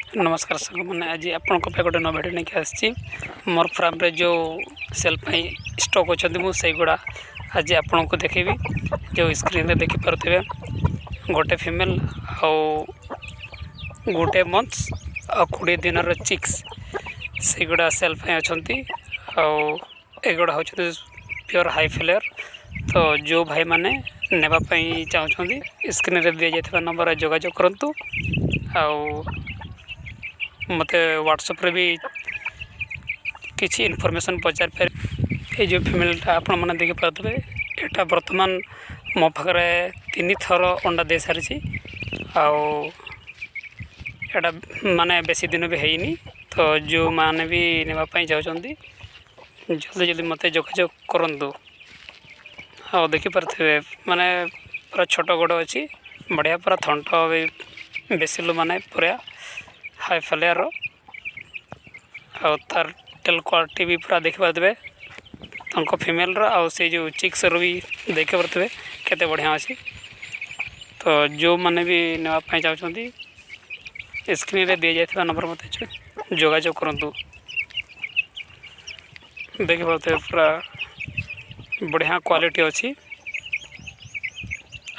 ନମସ୍କାର ସାଙ୍ଗମାନେ, ଆଜି ଆପଣଙ୍କ ପାଇଁ ଗୋଟେ ନୂଆ ଭିଡ଼ିଓ ନେଇକି ଆସିଛି। ମୋର ଫାର୍ମରେ ଯେଉଁ ସେଲ୍ ପାଇଁ ଷ୍ଟକ୍ ଅଛନ୍ତି, ମୁଁ ସେଇଗୁଡ଼ା ଆଜି ଆପଣଙ୍କୁ ଦେଖେଇବି। ଯେଉଁ ସ୍କ୍ରିନ୍ରେ ଦେଖିପାରୁଥିବେ, ଗୋଟେ ଫିମେଲ୍ ଆଉ ଗୋଟେ ମନ୍ଥସ୍ ଆଉ 20 ଦିନର ଚିକ୍ସ, ସେଇଗୁଡ଼ା ସେଲ୍ ପାଇଁ ଅଛନ୍ତି। ଆଉ ଏଗୁଡ଼ା ହେଉଛନ୍ତି ପିଓର ହାଇ ଫ୍ଲେୟର୍। ତ ଯେଉଁ ଭାଇମାନେ ନେବା ପାଇଁ ଚାହୁଁଛନ୍ତି, ସ୍କ୍ରିନ୍ରେ ଦିଆଯାଇଥିବା ନମ୍ବରରେ ଯୋଗାଯୋଗ କରନ୍ତୁ। ଆଉ ମୋତେ ହ୍ୱାଟ୍ସଆପ୍ରେ ବି କିଛି ଇନଫର୍ମେସନ୍ ପଚାରିପାରିବେ। ଏଇ ଯେଉଁ ଫିମେଲ୍ଟା ଆପଣମାନେ ଦେଖିପାରୁଥିବେ, ଏଇଟା ବର୍ତ୍ତମାନ ମୋ ପାଖରେ ତିନି ଥର ଅଣ୍ଡା ଦେଇସାରିଛି। ଆଉ ଏଇଟା ମାନେ ବେଶୀ ଦିନ ବି ହେଇନି। ତ ଯେଉଁମାନେ ବି ନେବା ପାଇଁ ଚାହୁଁଛନ୍ତି, ଜଲ୍ଦି ଜଲ୍ଦି ମୋତେ ଯୋଗାଯୋଗ କରନ୍ତୁ। ଆଉ ଦେଖିପାରୁଥିବେ, ମାନେ ପୁରା ଛୋଟ ଗୋଡ଼ ଅଛି, ବଢ଼ିଆ ପୁରା ଥଣ୍ଟ ବି ବେଶୀ, ମାନେ ପୁରା ହାଇ ଫ୍ଲେୟାର। ଆଉ ତାର ଟେଲ୍ କ୍ୱାଲିଟି ବି ପୁରା ଦେଖିପାରୁଥିବେ ତାଙ୍କ ଫିମେଲ୍ର, ଆଉ ସେଇ ଯେଉଁ ଚିକ୍ସର ବି ଦେଖିପାରୁଥିବେ କେତେ ବଢ଼ିଆ ଅଛି। ତ ଯେଉଁମାନେ ବି ନେବା ପାଇଁ ଚାହୁଁଛନ୍ତି, ସ୍କ୍ରିନ୍ରେ ଦିଆଯାଇଥିବା ନମ୍ବର ମୋତେ ଯୋଗାଯୋଗ କରନ୍ତୁ। ଦେଖିପାରୁଥିବେ, ପୁରା ବଢ଼ିଆ କ୍ୱାଲିଟି ଅଛି।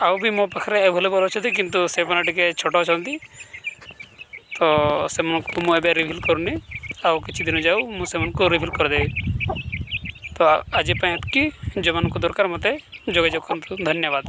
ଆଉ ବି ମୋ ପାଖରେ ଆଭେଲେବଲ୍ ଅଛନ୍ତି, କିନ୍ତୁ ସେମାନେ ଟିକେ ଛୋଟ ଅଛନ୍ତି, ତ ସେମାନଙ୍କୁ ମୁଁ ଏବେ ରିଭିଲ୍ କରୁନି। ଆଉ କିଛି ଦିନ ଯାଉ, ମୁଁ ସେମାନଙ୍କୁ ରିଭିଲ୍ କରିଦେବି। ତ ଆଜି ପାଇଁ ଏତିକି। ଯେଉଁମାନଙ୍କୁ ଦରକାର, ମୋତେ ଯୋଗାଯୋଗ କରନ୍ତୁ। ଧନ୍ୟବାଦ।